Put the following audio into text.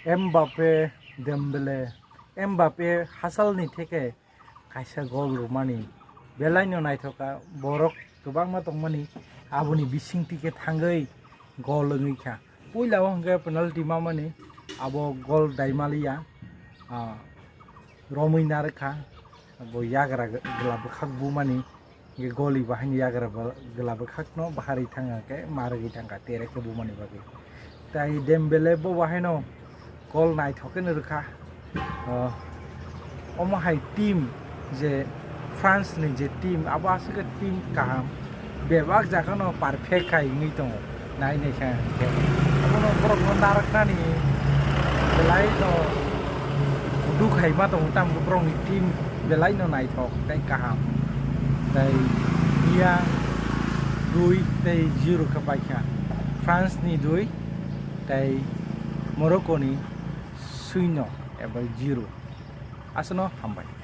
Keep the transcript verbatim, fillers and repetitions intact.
Mbappe, Dembele, Mbappe hachal ni theke kaisa gol rwmani belai no naithok kha, borok kwbangma tongmani aboni bisingtwi khe thangwi gol wngwi kha. Puila o hwnkhe penalty mamani abo gol dai maliya, ah, romwi narwkha, bo yagra gla bwkhak bumani. Hingke goli bo haino yagra bo-, gla bwkhakno baharwi thangkha khe ma rwgwi thangkha tere khe bumani bagwi. Tai Dembele bo bahaino gol naithok khe no rwkha. Ah, omo hai team je France ni je team abo aswk khe team kaham. Bebak jaga no perfect khai wngwi tongo. Nai nai khe hingke abono borok no narwknani belai no kudu khaima tongo, tamo borok ni team belai no naithok tei kaham. Tei India dui tei zero khe paikha, France ni dui tei Morocco ni suino eba zero. Aswkno hambai.